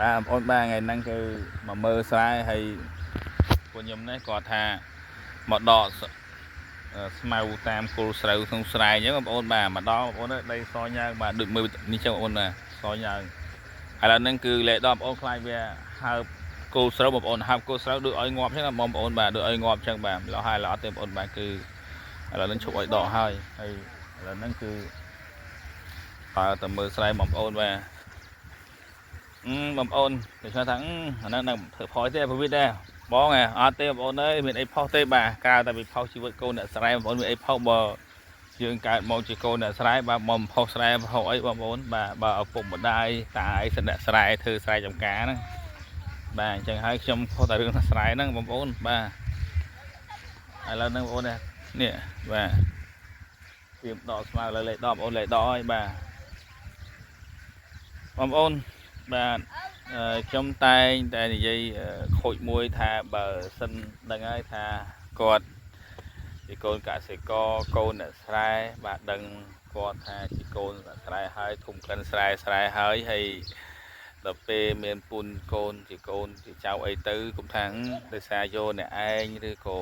បាទបងប្អូនបាទថ្ងៃហ្នឹងគឺមកមើលស្រែហើយពួកខ្ញុំនេះគាត់ថាមកដកស្មៅតាមគល់ស្រូវក្នុងស្រែអញ្ចឹងបងប្អូនបាទមកដល់បងប្អូនអើយដីសញើងបាទដូចមើលនេះចឹងបងប្អូនបាទសញើងឥឡូវហ្នឹងគឺលេដល់បងប្អូនខ្លាចវាហើបគល់ស្រូវបងប្អូនហើបគល់ស្រូវដូចឲ្យងាប់អញ្ចឹងណាបងប្អូនបាទដូចឲ្យងាប់អញ្ចឹងបាទម្លោះហើយឥឡូវអត់ទេបងប្អូនបាទគឺឥឡូវហ្នឹងឈប់ឲ្យដកហើយហើយឥឡូវហ្នឹងគឺតើតែមើលស្រែបងប្អូនបាទ បងប្អូនគេឆ្លើយថាអាហ្នឹងនឹងធ្វើផុសទេប្រវិតដែរបងហ៎អត់ទេបងប្អូនអើយមានអីផុសទេបាទក្រៅតែពីផុសជីវិតកូនអ្នកស្រែបងប្អូនមានអីផុសបើយើងកើតមកជាកូនអ្នកស្រែបាទមកផុសស្រែផុសអីបងប្អូនបាទបើឪពុកម្ដាយតាអីសិនអ្នកស្រែធ្វើស្រែចំការហ្នឹងបាទអញ្ចឹងហើយខ្ញុំផុសតែរឿងស្រែហ្នឹងបងប្អូនបាទឥឡូវហ្នឹងបងប្អូននេះនេះបាទត្រៀមដកស្មៅឥឡូវលេខ10បងប្អូនលេខ10ហើយបាទបងប្អូនបាទ ខ្ញុំតែងតែនិយាយខូចមួយថាបើសិនដឹងហើយថាគាត់ជាកូនកសិករកូនអ្នកស្រែបាទដឹងគាត់ថាជាកូនអ្នកស្រែហើយធំក្លិនស្រែស្រែហើយហើយដល់ពេលមានពូនកូនជាកូនជាចៅអីទៅគុំថាដោយសារយកអ្នកឯងឬក៏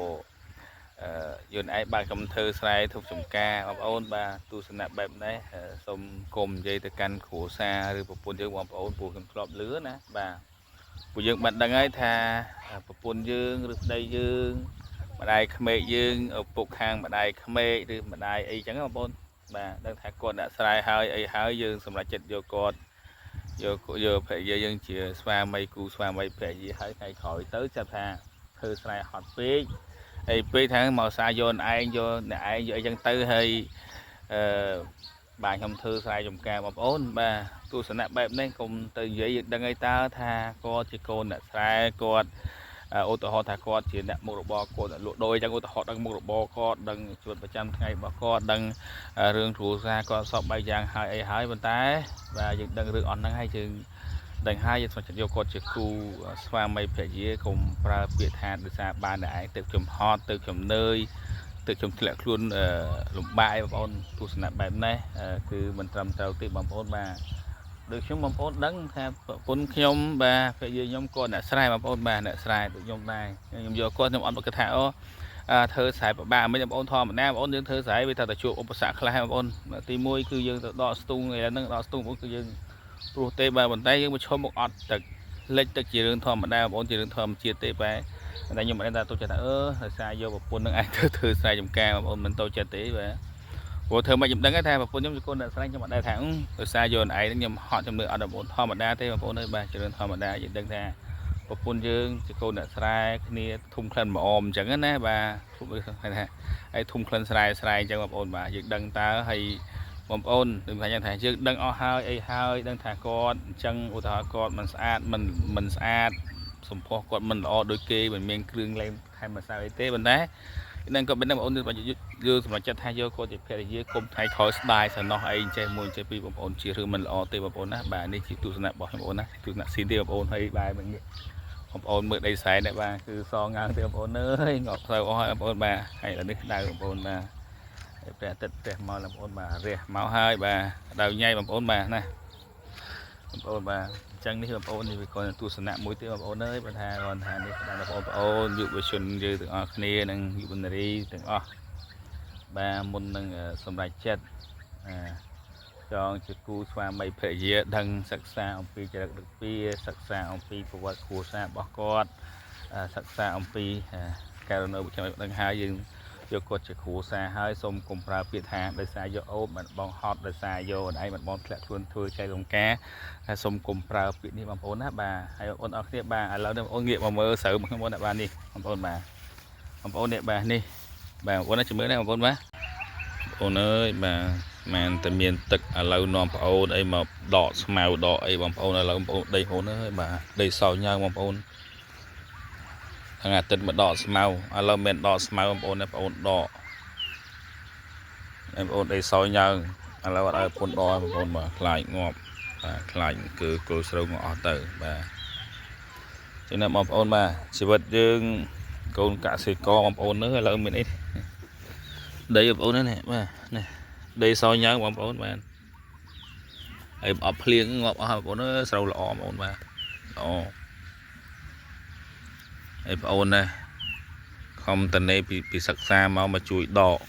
យកអ្នកឯងបាទខ្ញុំធ្វើស្រែធ្វើចំការបងប្អូនបាទទស្សនៈបែបនេះសូមគុំនិយាយទៅកាន់គ្រួសារឬប្រពន្ធយើងបងប្អូនព្រោះខ្ញុំធ្លាប់លឺណាបាទពួកយើងបានដឹងហើយថាប្រពន្ធយើងឬប្តីយើងម្ដាយក្មេកយើងឪពុកខាងម្ដាយក្មេកឬម្ដាយអីចឹងបងប្អូនបាទដឹងថាគាត់អ្នកស្រែហើយអីហើយយើងសម្រេចចិត្តយកគាត់យកយកភរិយាយើងជាស្វាមីគូស្វាមីភរិយាហើយថ្ងៃក្រោយទៅចាប់ថាធ្វើស្រែហត់ពេកហើយពេកថាមកសារយកឯងយកអ្នកឯងយកអីចឹងទៅហើយអឺបាទខ្ញុំធ្វើស្រែចំការបងប្អូនបាទទស្សនៈបែបនេះកុំទៅនិយាយយើងដឹងអីតើថាគាត់ជាកូនអ្នកស្រែគាត់ឧទាហរណ៍ថាគាត់ជាអ្នកមុខរបរគាត់លក់ដូរអញ្ចឹងឧទាហរណ៍ដឹងមុខរបរគាត់ដឹងជីវិតប្រចាំថ្ងៃរបស់គាត់ដឹងរឿងគ្រួសារគាត់សពបែបយ៉ាងហើយអីហើយប៉ុន្តែបាទយើងដឹងរឿងអស់ហ្នឹងហើយយើងដឹងហើយយើងស្ម័គ្រចិត្តយកគាត់ជាគូស្វាមីភរិយាកុំប្រើពាក្យថាដោយសារបានតែឯងទៅខ្ញុំហត់ទៅខ្ញុំនឿយទៅខ្ញុំធ្លាក់ខ្លួនលំបាកអីបងប្អូនទស្សនៈបែបនេះគឺមិនត្រឹមត្រូវទេបងប្អូនបាទដូចខ្ញុំបងប្អូនដឹងថាប្រពន្ធខ្ញុំបាទភរិយាខ្ញុំគាត់អ្នកស្រែបងប្អូនបាទអ្នកស្រែដូចខ្ញុំដែរខ្ញុំយកគាត់ខ្ញុំអត់ប្រកាសថាអូធ្វើស្រែពិបាកមិនបងប្អូនធម្មតាបងប្អូនយើងធ្វើស្រែវាថាតែជួបឧបសគ្គខ្លះបងប្អូនទី1គឺយើងទៅដកស្ទូងអីហ្នឹងដកស្ទូងបងប្អូនគឺយើងព្រោះទេបាទប៉ុន្តែយើងប្រឈមមុខអត់ទឹកលិចទឹកជារឿងធម្មតាបងប្អូនជារឿងធម្មជាតិទេបាទតែខ្ញុំមិនដឹងថាទុកចិត្តថាអឺដោយសារយកប្រពន្ធនឹងឯងទៅធ្វើស្រែចម្ការបងប្អូនមិនទៅចិត្តទេបាទព្រោះធ្វើមកខ្ញុំដឹងថាប្រពន្ធខ្ញុំជាកូនអ្នកស្រែខ្ញុំអត់ដែរថាដោយសារយកឯងខ្ញុំហត់ជំនឿអត់បងប្អូនធម្មតាទេបងប្អូនអើយបាទជារឿងធម្មតាយើងដឹងថាប្រពន្ធយើងជាកូនអ្នកស្រែគ្នាធំក្លិនមកអមអញ្ចឹងណាបាទថាហើយធំក្លិនស្រែស្រែអញ្ចឹងបងប្អូនបាទយើងដឹងតើហើយបងប្អូនដូចថាយ៉ាងថាយើងដឹងអស់ហើយអីហើយដឹងថាគាត់អញ្ចឹងឧទាហរណ៍គាត់មិនស្អាតមិនមិនស្អាតសម្ផស្សគាត់មិនល្អដូចគេមិនមានគ្រឿងលែងថែមម្សៅអីទេប៉ុន្តែនឹងក៏មិនដឹងបងប្អូនយើងសម្រេចចិត្តថាយកគាត់ជាភរិយាគុំថ្ងៃក្រោយស្ដាយសំណោះអីចេះមួយចេះពីរបងប្អូនជារឿងមិនល្អទេបងប្អូនណាបាទនេះជាទស្សនៈរបស់ខ្ញុំបងប្អូនណាទស្សនៈស៊ីនទេបងប្អូនហើយបែរមិនបងប្អូនមើលដីស្រែនេះបាទគឺសងើងទេបងប្អូនអើយងាប់ផ្លូវអស់ហើយបងប្អូនបាទហើយឥឡូវនេះក្តៅបងប្អូនបាទព្រះអាទិត្យផ្ទះមកបងប្អូនបាទរះមកហើយបាទក្តៅញ៉ៃបងប្អូនបាទណាបងប្អូនបាទអញ្ចឹងនេះបងប្អូននេះវាគាត់ទស្សនៈមួយទៀតបងប្អូនអើយបើថាគាត់ថានេះដល់បងប្អូនយុវជនយើងទាំងអស់គ្នានិងយុវនារីទាំងអស់បាទមុននឹងសម្រេចចិត្តចងជាគូស្វាមីភរិយាដឹងសិក្សាអំពីចរិតដូចពីសិក្សាអំពីប្រវត្តិគ្រួសាររបស់គាត់សិក្សាអំពីករណីប្រចាំដឹងហើយយើងយកគាត់ជាគ្រួសារហើយសូមកុំប្រើពាក្យថាដោយសារយកអូបមិនបងហត់ដោយសារយកអនឯងមិនបងធ្លាក់ខ្លួនធ្វើចែករំការហើយសូមកុំប្រើពាក្យនេះបងប្អូនណាបាទហើយបងប្អូនអរគ្នាបាទឥឡូវនេះបងប្អូនងាកមកមើលស្រូវបងប្អូនណាបាទនេះបងប្អូនបាទបងប្អូននេះបាទនេះបាទបងប្អូនណាជំរឿនណាបងប្អូនបាទបងប្អូនអើយបាទមែនតែមានទឹកឥឡូវនាំបងប្អូនអីមកដកស្មៅដកអីបងប្អូនឥឡូវបងប្អូនដីបងប្អូនអើយបាទដីសោញើងបងប្អូនថ្ងៃអាទិត្យមកដកស្មៅឥឡូវមិនដកស្មៅបងប្អូនទេបងប្អូនដកបងប្អូនដីសោញើងឥឡូវអត់ឲ្យប្រពន្ធដកបងប្អូនបាទខ្លាចងាប់បាទខ្លាចគឺគល់ស្រូវងាប់អស់ទៅបាទចឹងណាបងប្អូនបាទជីវិតយើងកូនកសិករបងប្អូននេះឥឡូវមានអីដីបងប្អូននេះបាទនេះដីសោញើងបងប្អូនបាទហើយអត់ភ្លៀងងាប់អស់បងប្អូនអើយស្រូវល្អបងប្អូនបាទល្អ ល្អហើយបងអូនណាខំតនេពីពីសិក្សាមកមកជួយដក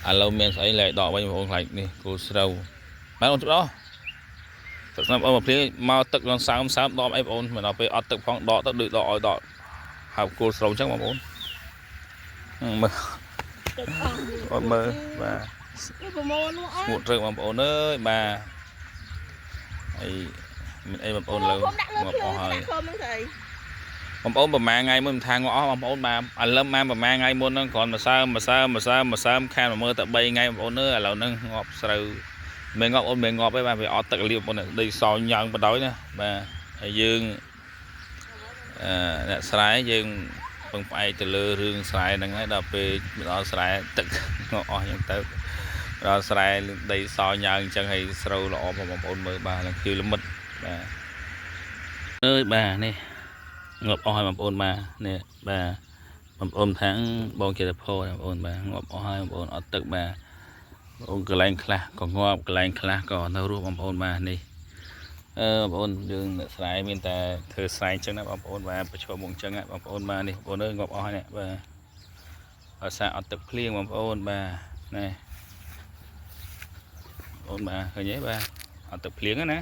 ឥឡូវមានស្អីលែកដកវិញបងប្អូនខ្លាចនេះគោស្រូវបាទអូនច្បាស់ទឹកស្នាមអូនមកភ្លៀងមកទឹកនឹងសើមសើមដកអីបងអូនមិនដល់ពេលអត់ទឹកផងដកទៅដូចដកឲ្យដកហើបគោស្រូវអញ្ចឹងបងប្អូនមើល ទឹកអស់ អត់មើលបាទ នេះប្រមូលនោះអ ស្ងួតរើបងប្អូនអើយបាទហើយមានអីបងប្អូនលើ ខ្ញុំដាក់លើ ងាប់ ភ្លើ អស់ហើយ ងដាក់ក្រុមហ្នឹងស្អី បងប្អូនប្រហែលថ្ងៃមុនមិនថាងាប់អស់បងប្អូនបាទឥឡូវបានប្រហែលថ្ងៃមុនហ្នឹងគ្រាន់មកសើមមកសើមមកសើមមកសើមខានមកមើលតែ3ថ្ងៃបងប្អូនអើយឥឡូវហ្នឹងងាប់ស្រូវមិនងាប់អូនមិនងាប់ទេបាទវាអត់ទឹកលៀបបងប្អូនដីសញ៉ាំងបដ ாய் ណាបាទហើយយើងអឺអ្នកស្រែយើងពឹងផ្អែកទៅលើរឿងស្រែហ្នឹងហើយដល់ពេលមកដល់ស្រែទឹកងាប់អស់អញ្ចឹងទៅដល់ស្រែដីសញ៉ាងអញ្ចឹងហើយស្រូវល្អបងប្អូនមើលបាទនឹងគឺល្មិតបាទអើយបាទនេះ ងាប់អស់ហើយបងប្អូនបាទនេះបាទបងប្អូនថាបងចេតភោបងប្អូនបាទងាប់អស់ហើយបងប្អូនអត់ទឹកបាទបងប្អូនកន្លែងខ្លះក៏ងាប់កន្លែងខ្លះក៏នៅរស់បងប្អូនបាទនេះអឺបងប្អូនយើងអ្នកស្រែមានតែធ្វើស្រែអញ្ចឹងណាបងប្អូនបាទប្រឈមមុខអញ្ចឹងណាបងប្អូនបាទនេះបងប្អូនអើយងាប់អស់ហើយនេះបាទអត់សាអត់ទឹកភ្លៀងបងប្អូនបាទនេះបងប្អូនបាទឃើញទេបាទអត់ទឹកភ្លៀងណា